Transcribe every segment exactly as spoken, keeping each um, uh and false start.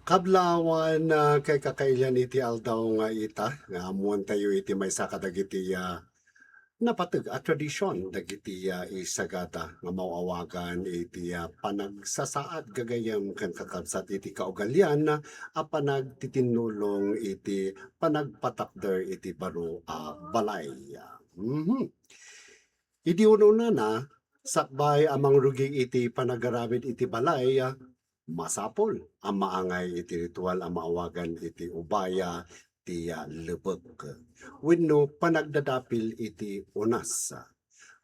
Kablaawan, ah, ken kakailian iti aldaw nga ita, nga ammoentayo iti maysa kadagiti, ah, napateg a tradision dagiti, ah, Sagada nga maaw-awagan iti, ah, panagsasaad gagayyem ken kakabsat iti kaugalian a panagtitinnulong iti panagpatakder iti baro a balay. Mhm. Idi ununana, sakbay a mangrugi iti panagaramid iti balay, masapul a maangay iti ritual a maawagan iti ubaya ti, ah, lebek wenno panagdadapil iti unas.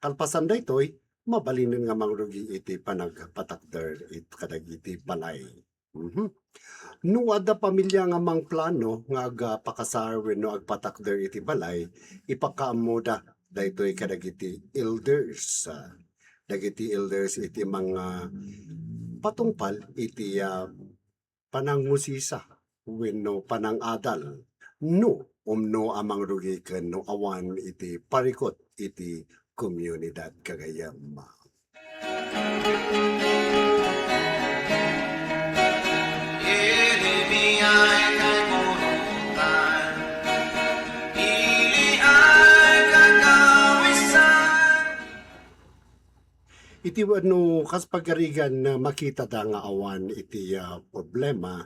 Kalpasan daytoy, mabalinen nga mangrugi iti panagpatakder it-, kadagiti balay. Mhm. No adda pamilia nga mangplano nga agpakasar wenno agpatakder iti balay, ipakaammoda daytoy kadagiti elders. Ah, dagiti elders iti mangpatungpal iti, ah, panangusisa wenno panangadal no umno a mangrugi ken no awan iti parikut iti komunidad gagayyem. Iti wenno kas pagarigan, ah, makitada nga awan iti, ah, problema,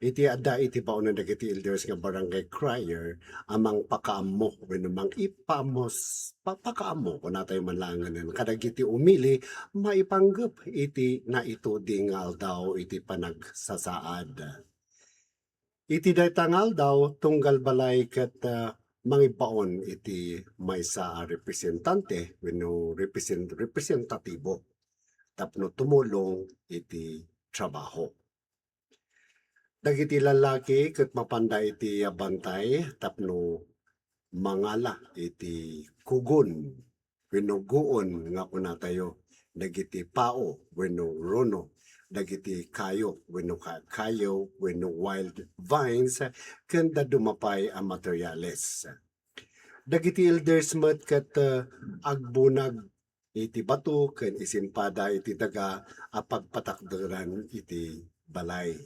iti adda iti baonen dagiti elders nga barangay crier a mangpakaammo wenno mangipaamos-, pa-, pakaammo, kunatayo man laengen, kadagiti umili maipanggep iti naitudi nga aldaw iti panagsasaad. Iti dayta nga aldaw, tunggal balay ket, ah, mangibaon iti maysa a representante wenno represent-, representatibo tapno tumulong iti trabaho. Dagiti lallaki ket mapanda iti bantay tapno mangala iti kugon wenno guon nga kunatayo, dagiti pao wenno runo, dagiti kayo wenno ka-, kayo wenno wild vines, ken dadduma pay a materials. Dagiti elders met ket, eh, agbunag iti bato ken isimpada iti daga a pagpatakderan iti balay.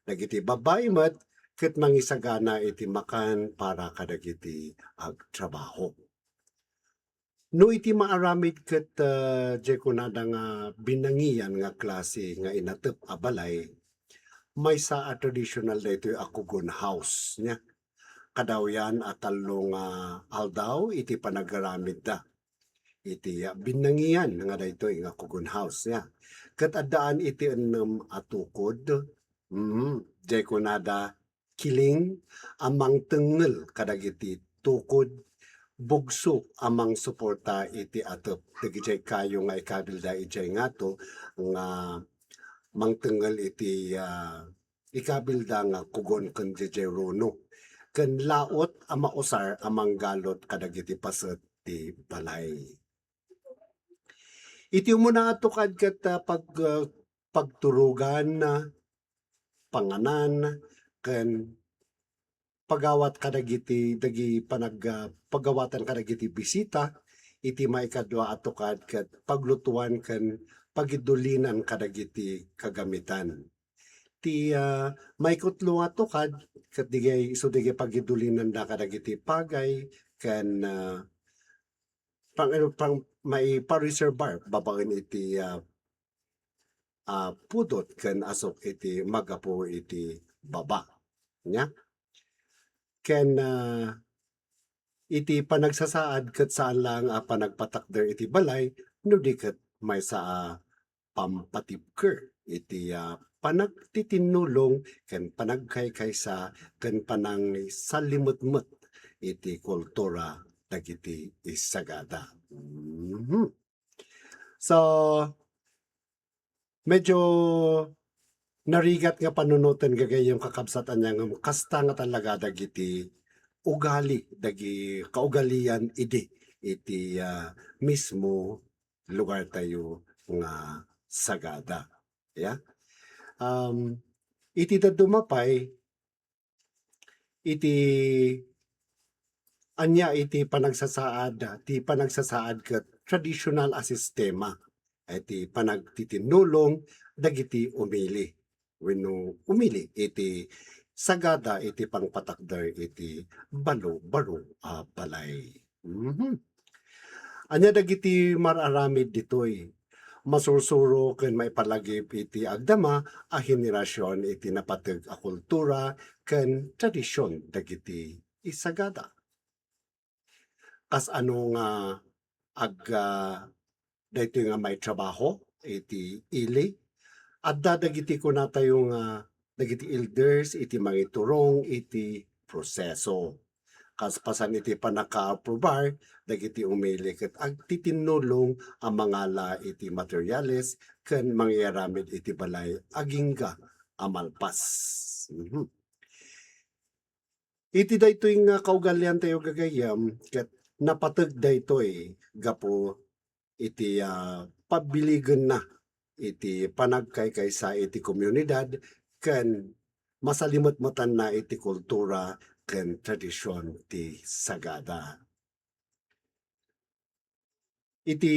Dagiti babbai met ket mangisagana iti makan para kadagiti agtrabaho. No iti maaramid ket, ah, diay kunada nga binangian nga klase nga inatep a balay, maysa a traditional daytoy a kugon house, nia. Kadawyan a tallo nga aldaw iti panagaramidda iti, ah, binangian nga daytoy nga kugon house, nia. Ket addaan iti ennem a tukod, mm, diay kunada kiling a mangtengngel kadagiti tukod, bugso a mangsuporta iti atep dagidiay kayo nga ikabilda idiay ngato nga mangtengngel iti, ah, ikabilda nga kugon ken diay runo, ken laut a mausar a manggalot kadagiti paset ti balay. Iti umuna a tukad ket, ah, pag-, ah, pagturogan, ah, panganan, ken pagawat kadagiti, dagi panag-, ah, pagawatan kadagiti bisita. Iti maikadua a tukad ket paglutuan ken pagidulinan kadagiti kagamitan. Ti, ah, maikutlo a tukad ket digay, isu digay pagidulinanda kadagiti pagay ken, ah, pang-, pang-, maipa-reserbar babaen iti, ah, ah, pudot ken asuk iti magapu iti baba. Nia? Ken, ah, iti panagsasaad ket saan laeng a panagpatakder iti balay, no di ket maysa a pampatibker iti, ah, panagtitinnulong ken panagkaykaysa ken panangsalimetmet iti kultura dagiti Sagada. Mhm. So, medyo narigat nga panunoten gagayyem, kakabsat, ania ngem kasta nga talaga dagiti ugali, dagi kaugalian idi iti, ah, mismo lugartayo nga Sagada. Ya? Um, iti dadduma pay, iti ania iti panagsasaad, ti panagsasaad ket traditional a sistema, iti panagtitinnulong dagiti umili. wenno umili iti sagada iti pangpatakder iti baro-baro a balay. Mhm. Ania dagiti mar-aramid ditoy? Masursuro ken maipalagip iti agdama a henerasion iti napateg a kultura ken tradision dagiti isagada. Kas ano nga ag-, ah, daytoy nga maitrabaho iti ili, adda dagiti kunatayo nga dagiti elders iti mangiturong iti proseso. Kas pasan iti pannakaaprobar dagiti umili ket agtitinnulong a mangala iti materiales ken mangiaramid iti balay agingga a malpas. Mhm. Iti daytoy nga kaugaliantayo gagayyem, ket napateg daytoy gapu iti, ah, pabiligenna iti panagkaykaysa iti komunidad ken masalimetmetanna iti kultura ken tradision ti sagada. Iti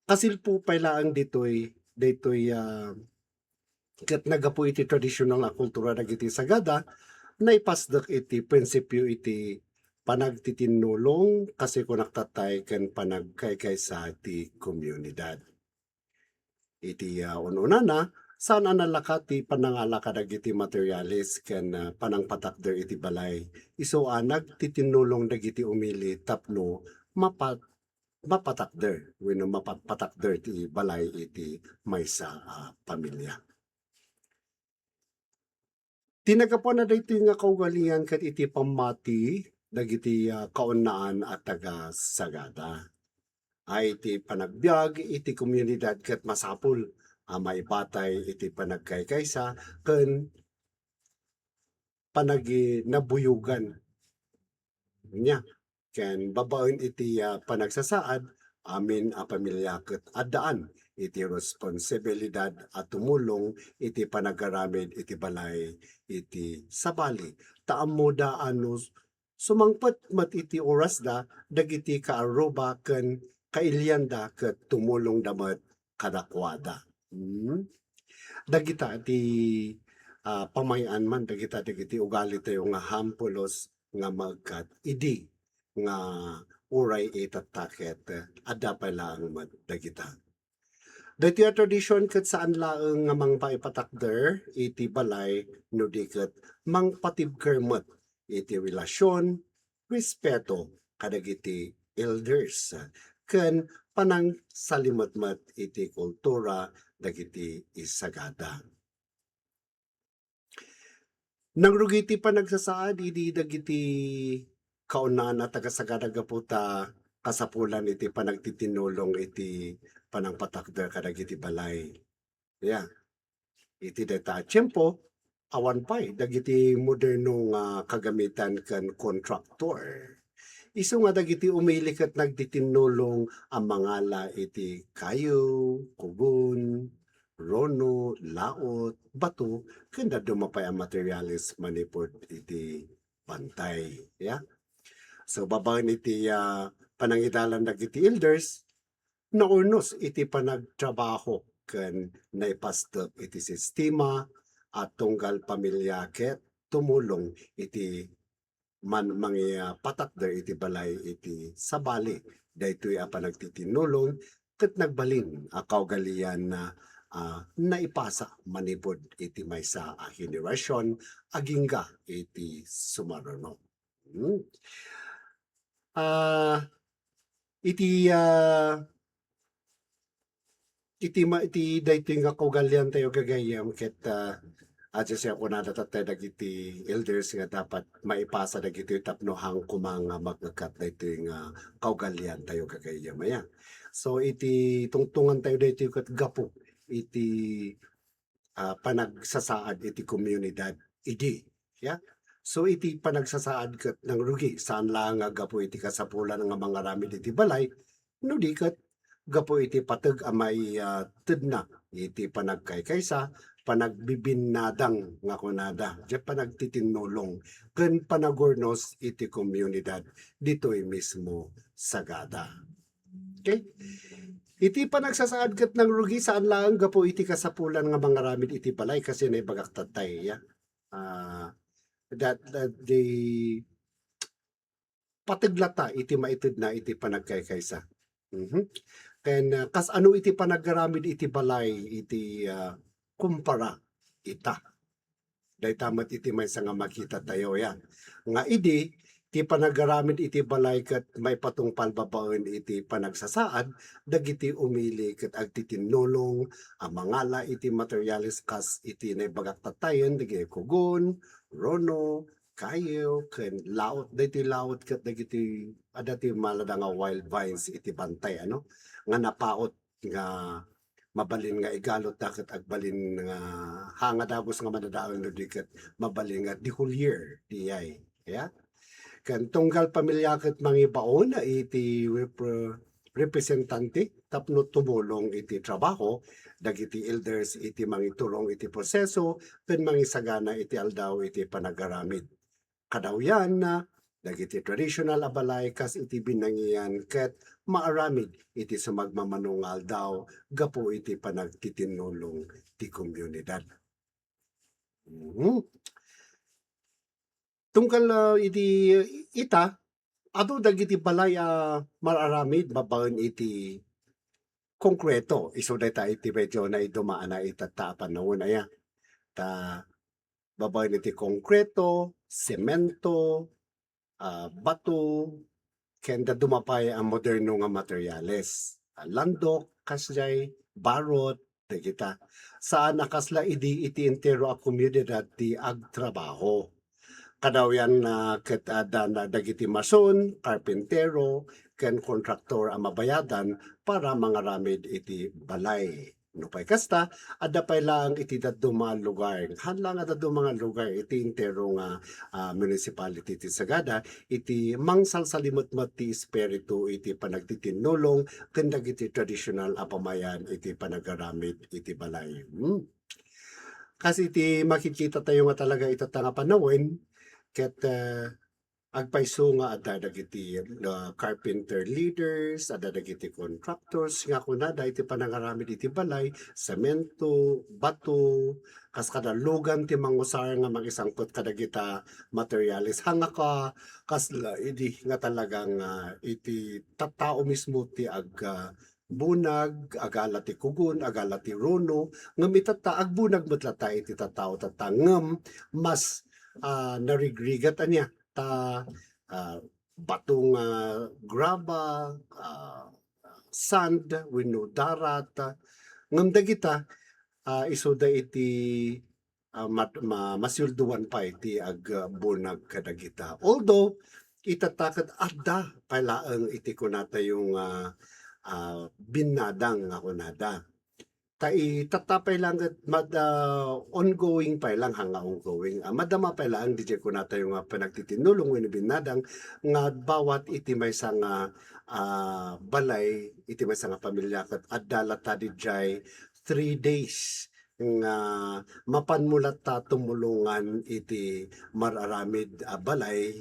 kasilpo pay laeng ditoy, daytoy, ah, ket naggapu iti tradisional a kultura dagiti sagada, naipasdek iti prinsipio iti panagtitinnulong, kasi kunak tattay, ken panagkaykaysa ti komunidad. Iti, ah, un-unana, saan a nalaka ti panangala kadagiti materiales ken, ah, panangpatakder iti balay. Isu a nagtitinnulong dagiti umili tapno mapat-, mapatakder wenno mapatpatakder ti balay iti maysa a pamilia. Ti naggapuan daytoy nga kaugalian ket iti pammati dagiti, ah, kaunaan a taga-sagada. Ay ti panagbiag iti komunidad ket masapul a maibatay iti panagkaykaysa ken panaginabuyogan. Nia, ken babaen iti, ah, panagsasaad, amin a pamilia ket addaan iti responsibilidad a tumulong iti panagaramid iti balay iti sabali. Ta ammoda a no sumangpet met iti orasda dagiti kaarruba ken kailianda ket tumulongda met kadakuada. Hmm. Dagita ti, ah, pamay-an man dagita dagiti ugalitayo nga hampulos nga maekkat idi nga uray itatta ket adda pay laeng met dagita. Daytoy a tradision ket saan laeng nga mangpaipatakder iti balay no di ket mangpatibker met iti relasyon, respeto kadagiti elders, ken panangsalimetmet iti kultura dagiti isagada. Nangrugi ti panagsasaad idi dagiti kaunaan a taga-sagada gapu ta kasapulan iti panagtitinnulong iti panangpatakder kadagiti balay. Ya. Iti dayta a tiempo, awan pay dagiti moderno nga kagamitan ken kontraktor. Isu nga dagiti umili ket nagtitinnulong a mangala iti kayo, kugon, rono, laot, bato, ken dadduma pay a materials manipud iti bantay. Ya. So, babaen iti, ah, panangidalan dagiti elders, naurnos iti panagtrabaho ken naipasdek iti sistema a tunggal pamilia ket tumulong iti man-, mangipatakder iti balay iti sabali. Daytoy a panagtitinnulong ket nagbalin a kaugalian a, ah, naipasa manipud iti maysa a henerasyon agingga iti sumaruno. Hmm. Ah, iti, ah, iti ma-, iti daytoy nga kaugaliantayo gagayyem ket, ah, adda siya kunada tattay dagiti elders nga dapat maipasa dagitoy tapno haan koma nga mag-ekkat daytoy nga kaugaliantayo gagayyem aya. So, iti tungtungantayo daytoy ket gapu iti ah, panagsasaad iti komunidad idi. Ya. So, iti panagsasaad ket nangrugi, saan laeng nga gapu iti kasapulan nga mangaramid iti balay, no di ket gapu iti pateg a mai-, ah, tedna iti panagkaykaysa, panagbibinnadang nga kunada, diay panagtitinnulong, ken panagurnos iti komunidad ditoy mismo sagada. Okay? Iti panagsasaad ket nangrugi saan laeng gapu iti kasapulan nga mangaramid iti balay, kas naimbagak tatta, ya. Ah, that, that the pateg latta iti maitedna iti panagkaykaysa. Mhm. Ken, ah, kas ano iti panagaramid iti balay iti, ah, kumpara ita. Dayta met iti maysa nga makitatayo, ya. Nga idi, ti panagaramid iti balay ket maipatungpal babaen iti panagsasaad dagiti umili ket agtitinnulong a mangala iti materials kas iti naimbagak tattayen, dagiti kugon, runo, kayo, ken laot. Daytoy laot ket dagiti, adda ti malada nga wild vines iti bantay, ano, nga napaot nga mabalin nga igalutda ket agbalin nga ha nga dagus nga madadael no di ket mabalin nga the whole year diay. Ya? Ken tunggal pamilya ket mangibaon iti repre-, representante tapno tumulong iti trabaho dagiti elders iti mangiturong iti proseso ken mangisagana iti aldaw iti panagaramid. Kadawyan, dagiti traditional a balay kas iti binangian ket maaramid iti sumagmamano nga aldaw gapu iti panagtitinnulong ti komunidad. Mhm. Tunggal, ah, iti ita, adu dagiti balay a mararamid babaen iti konkreto. Isu dayta iti medyo naidumaana itatta a panawen, aya. Ta babaen iti konkreto, semento, ah, bato, ken dadduma pay a moderno nga materiales. Ah, landok, kasjay, barot, dagita. Saan a kasla idi iti entero a komunidad ti agtrabaho. Kadawyan na ket adda na dagiti mason, karpintero, ken kontraktor a mabayadan para mangaramid iti balay. Nupay kasta, adda pay laeng iti dadduma a lugar. Haan laeng a dadduma nga lugar iti entero nga, ah, municipality ti Sagada, iti mangsalsalimetmet ti espiritu iti panagtitinnulong ken dagiti traditional a pamayan iti panagaramid iti balay. Hmm. Kas iti makikitatayo nga talaga itatta nga panawen, ket, ah, agpayso nga adda dagiti, ah, carpenter leaders, adda dagiti contractors nga kunada iti panangaramid iti balay, semento, bato, kas kada lugan ti mangusar nga mangisangpet kadagita materials. Haan nga ka-, kasla idi nga talagang, ah, iti tattao mismo ti ag-, ah, bunag, agala ti kugon, agala ti runo, ngem itatta, agbunag met latta iti tattao tatta, ngem mas, ah, narigrigat ania, ta, ah, bato nga graba, ah, sand, wenno darat, ngem dagita, ah, isuda iti, ah, mat-, ma-, masueldoan pay ti agbunag kadagita. Although, itatta ket adda pay laeng iti kunatayo nga, ah, binnadang nga kunada. Ta itatta pay laeng ket mad-, ah, ongoing pay lang, ha, nga ongoing. Ah, madama pay laeng diay kunatayo nga panagtitinnulong wenno binnadang nga bawat iti maysa nga, ah, balay, iti maysa nga pamilya ket adda latta diay three days nga mapanmo latta tumulongan iti mararamid a balay,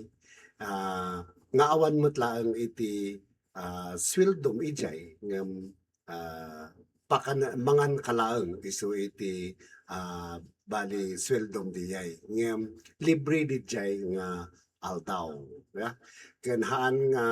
ah, nga awan met laeng iti, ah, sueldom idiay ngem, ah, pakana-, mangan ka laeng isu iti, ah, bali sueldom diay ngem libre diay nga aldaw, ya. Ken haan nga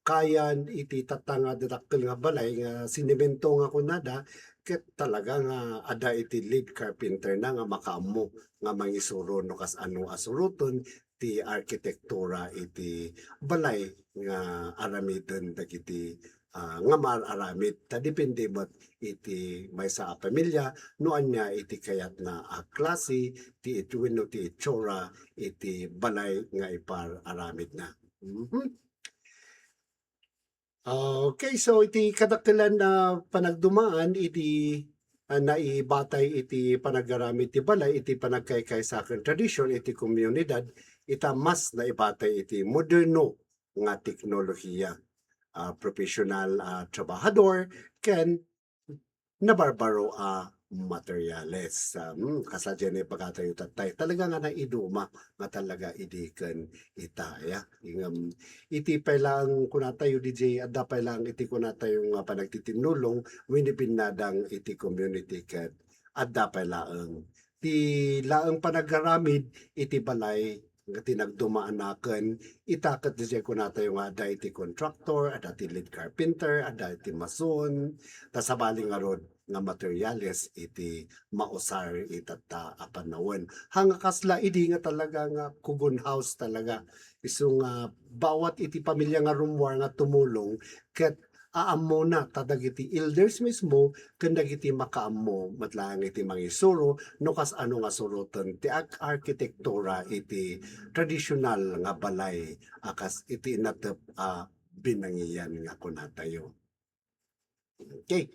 kayan iti tatta nga dadakkel nga balay nga sinemento nga kunada, ket talaga nga adda iti lead carpenter na nga makaammo nga mangisuro no kas ano a suroten ti arkitektura iti balay nga aramiden dagiti, ah, nga maar-aramid. Ta depende met iti maysa a pamilya no ania iti kayatna a klase ti it-, wenno ti itsura iti balay nga ipar-aramidna. Mhm. Okay, so iti kadakkelan a panagdumaan iti, ah, naibatay iti panagaramid ti balay iti panagkaykaysa ken tradision iti komunidad, ita mas naibatay iti moderno nga teknolohiya, ah, profesional a trabahador, ken nabarbaro a Materiales. Ah, hmm, kasla diay naibagatayo tattay. Talaga nga naiduma nga talaga idi ken ita, ya. Ngem, iti pay laeng kunatayo, D J, adda pay laeng iti kunatayo nga panagtitinnulong, wenno binnadang iti community ket adda pay laeng. Ti laeng panagaramid iti balay nga ti nagdumaanaken, ita ket diay kunatayo nga adda iti contractor, adda ti lead carpenter, adda iti mason, ta sabali ngarud nga materials iti mausar itatta a panawen. Haan nga kasla idi nga talaga nga kugon house talaga. Isu nga bawat iti pamilia nga rummuar nga tumulong ket aammona ta dagiti elders mismo ken dagiti makaammo met laeng iti mangisuro no kasano nga suroten ti ag-, arkitektura iti tradisyonal nga balay a kas iti natep a binangian nga kunatayo. Okay.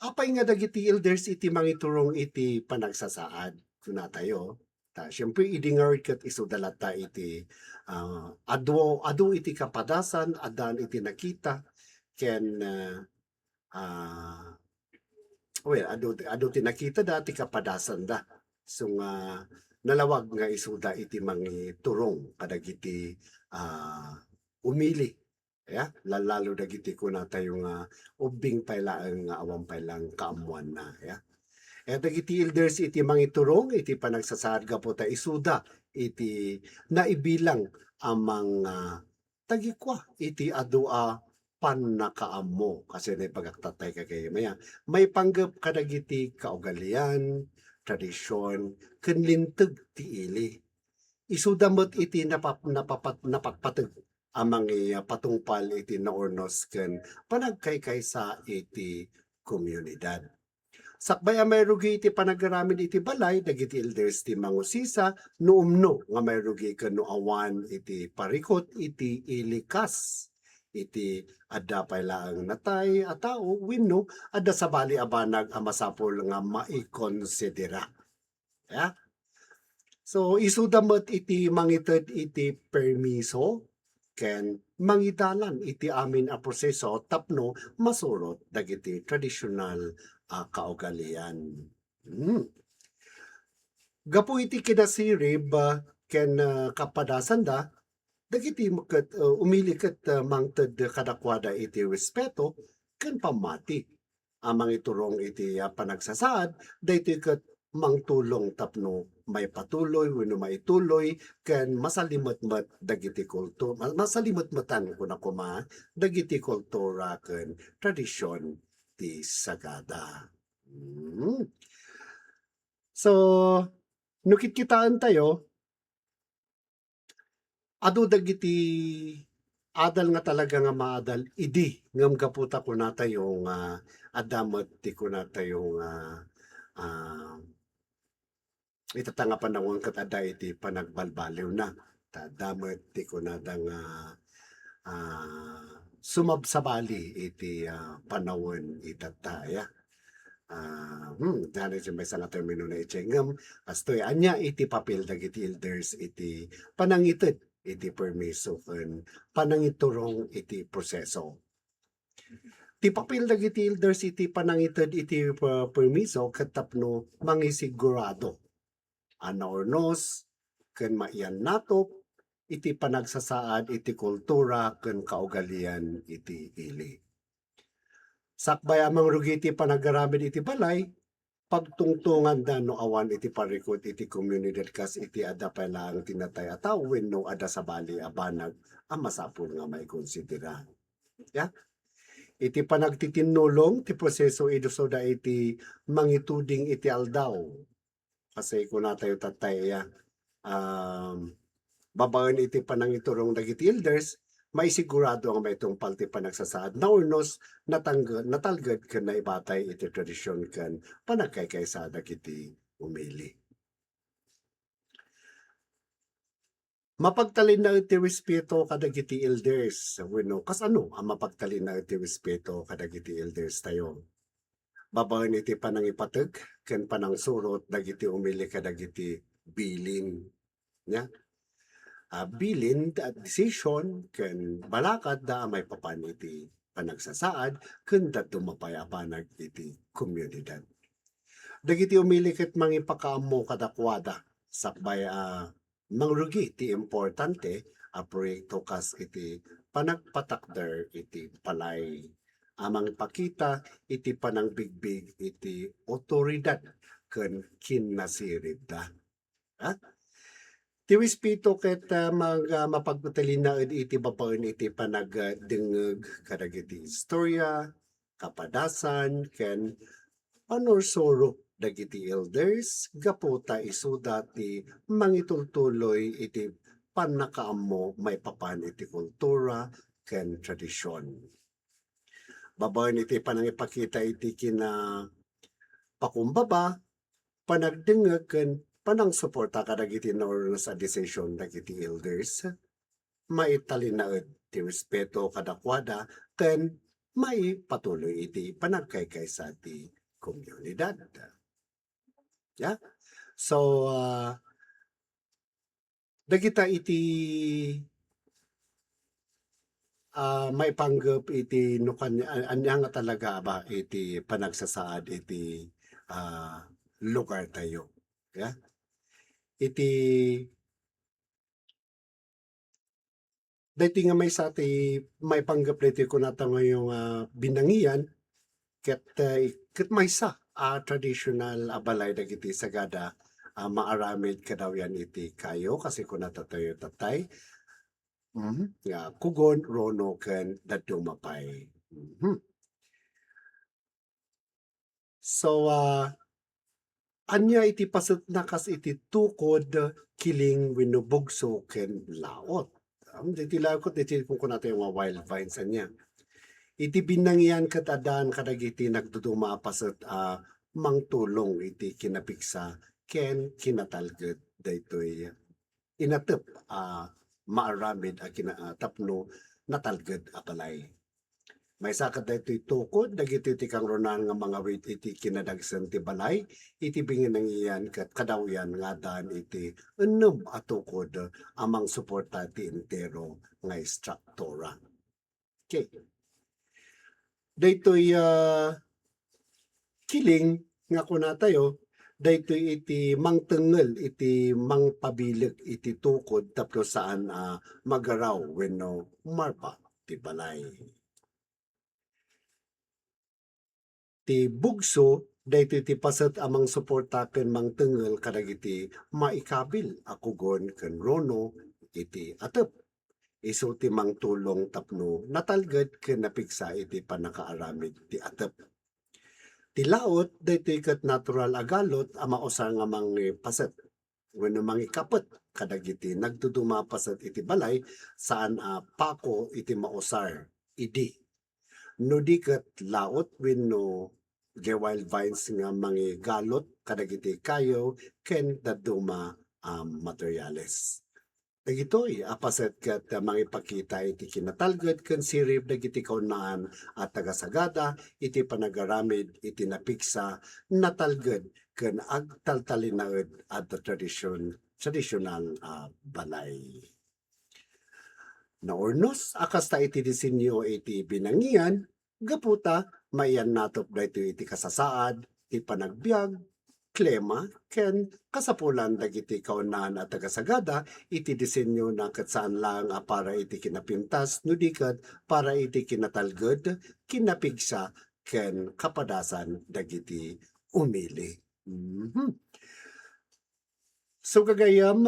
Apay nga dagiti elders iti mangiturong iti panagsasaad, kunatayo. Ta, siyempre, idi ngarud ket isuda latta iti, ah, adu, adu iti kapadasan, addaan iti nakita, ken, ah, ah, well, adu, adu ti nakitada, ti kapadasanda. So nga, nalawag nga isuda iti mangiturong kadagiti, ah, umili. Ya, lallalo dagiti kunatayo nga ubbing pay laeng nga awan pay laeng kaammoanna, ya. Ya, dagiti elders iti mangiturong iti panagsasaad gapu ta isuda iti naibilang a mang, ah, tagikua iti adu a pannakaammo, kas iti pagaktattay kagayam, ya. Maipanggep kadagiti kaugalian, tradisyon, ken linteg ti ili. Isuda met iti napap-, napapat-, napatpateg a mangipatungpal iti naurnos ken panagkaykaysa iti komunidad. Sakbay a mairugi iti panagaramid iti balay, dagiti elders ti mangusisa no umno nga mairugi ken no awan iti parikut iti ili kas iti adda pay laeng natay a tao wenno adda sabali a banag a masapul nga maikonsidera. Ya. So, isuda met iti mangited iti permiso ken mangidalan iti amin a proseso tapno masurot dagiti tradisyonal a kaugalian. Hmm. Gapu iti kinasirib, ah, ken, ah, kapadasanda, dagiti ket, ah, umili ket, ah, mangted kadakuada iti respeto ken pammati a mangiturong iti, ah, panagsasaad, daytoy ket mangtulong tapno maipatuloy wenno maituloy ken masalimetmet dagiti kultu-, ma-, masalimetmetan kuna koma dagiti kultura ken tradisyon ti sagada. Mm. So, no kitkitaentayo, adu dagiti adal nga talaga nga maadal idi, ngem gapu ta kunatayo nga adda met ti kunatayo nga, ah, itatta nga panawen ket adda iti panagbalbaliwna. Ta adda met ti kunada nga, ah, sumabsabali iti, ah, panawen itatta, ya. Ah, hmm, dana ti maysa nga termino na iti ngem, kastoy, ania iti papel dagiti elders iti panangited iti permiso ken panangiturong iti proseso? Ti papel dagiti elders iti panangited iti, ah, permiso ket tapno mangisigurado a naurnos ken maiannatop iti panagsasaad iti kultura ken kaugalian iti ili. Sakbay a mangrugi ti panagaramid iti balay, pagtungtonganda no awan iti parikut iti komunidad kas iti adda pay laeng ti natay a tao wenno adda sabali a banag a masapul nga maikonsidera. Ya. Iti panagtitinnulong ti proseso isuda iti mangituding iti aldaw. Kasi kunatayo tattay, ya, um, babaen iti panangiturong dagiti elders, maisigurado nga maitungpal ti panagsasaad naurnos natangge-, natalged ken naibatay iti tradisyon ken panagkaykaysa dagiti umili. Mapagtalinaed ti respeto kadagiti elders wenno kasano a mapagtalinaed ti respeto kadagiti elders tayo? Babaen iti panangipateg ken panangsurot dagiti umili kadagiti bilin. Nia? Ah, bilin, ah, decision ken balakadda a maipapan iti panagsasaad ken dadduma pay a banag iti komunidad. Dagiti umili ket mangipakaammo kadakuada sakbay a mangrugi ti importante a proyekto kas iti panagpatakder iti balay a mangipakita iti panangbigbig iti awtoridad ken kinnasiribda. Ha? Ti respeto ket, ah, mag-, ah, mapagtalinaed iti babaen iti panagdengngeg kadagiti istorya, kapadasan, ken panursuro dagiti elders gapu ta isuda ti mangitultuloy iti pannakaammo maipapan iti kultura ken tradision. Babaen iti panangipakita iti kinapakumbaba, panagdengngeg ken panangsuporta kadagiti naurnos a desisyon dagiti elders, maitalinaed ti respeto kadakuada ken maipatuloy iti panagkaykaysa ti komunidad. Ya? So, ah, dagita iti, ah, maipanggep iti no kan-, an-, ania nga talaga ba iti panagsasaad iti, ah, lugartayo. Ya? Iti Daytoy nga maysa ti maipanggep daytoy kunata ngayo nga binangian ket, eh, ket maysa a traditional a balay dagiti Sagada a maaramid kadawyan iti kayo, kasi kunata tayo tatay, mhm, nga kugon, rono, ken dadduma pay. Mhm. So, ah, ania iti pasetna kas iti tukod, kiling, wenno bugso ken laot? Am, iti laot ket iti kunkunatayo nga wild vines ania. Iti binangian ket addaan kadagiti nagduduma a paset a mangtulong iti kinapigsa ken kinatalged daytoy inatep a maaramid a kina-, a tapno natalged a balay. Maysa ket daytoy tukod dagiti ti kangrunaan nga mangawid iti kinadagsen ti balay, iti binangian ket kadawyan nga addaan iti ennem a tukod a mangsuporta ti entero nga istruktura. Okay. Daytoy, ah, kiling nga kunatayo, daytoy iti mangtengngel iti mangpabileg iti tukod tapno saan a magaraw wenno marpa ti balay. Ti bugso, daytoy ti paset a mangsuporta ken mangtengngel kadagiti maikabil a kugon ken rono iti atep. Isu ti mangtulong tapno natalged ken napigsa iti pannakaaramid ti atep. Ti laot, daytoy ket natural a galot a mausar nga mangipaset wenno mangikapet kadagiti nagduduma a paset iti balay, saan a pako iti mausar idi. No di ket laot wenno wild vines nga mangigalot kadagiti kayo ken dadduma a materials. Dagitoy a paset ket mangipakita iti kinatalged ken sirib dagiti kaunaan a taga-Sagada iti panagaramid iti napigsa, natalged ken agtaltalinaed a tradisyon, tradisyonal a balay. Naurnos a kasta iti disenyo iti binangian, gapu ta maiyannatop daytoy iti kasasaad ti panagbiag, klima, ken kasapulan dagiti kaunaan a taga-Sagada iti disenyona ket saan laeng a para iti kinapintas no di ket para iti kinatalged, kinapigsa, ken kapadasan dagiti umili. Mhm. So, gagayyem,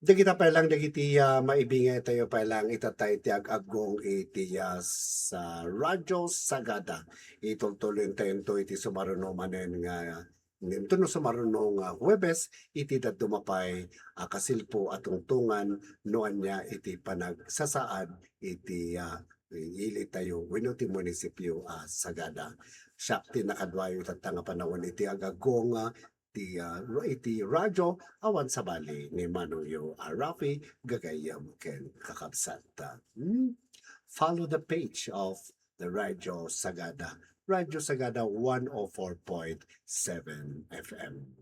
dagita pay lang dagiti, ah, maibingay tayo pay lang itatta iti ag-aggong iti, ah, sa Radyo Sagada. Itultuloy tayo iti sumaruno manen nga, ngem no sumaruno nga Huwebes, iti dadduma pay a kasilpo a tungtongan no ania iti panagsasaad iti, ah, ili tayo wenno ti munisipyo a Sagada. Siak ti nakaduayo itatta nga panawen iti ag-aggong, ah, ti, ah, iti radyo, awan sabali ni manongyo a Rafi, gagayyem ken kakabsat. Hmm? Follow the page of the Radyo Sagada. Radyo Sagada one oh four point seven F M.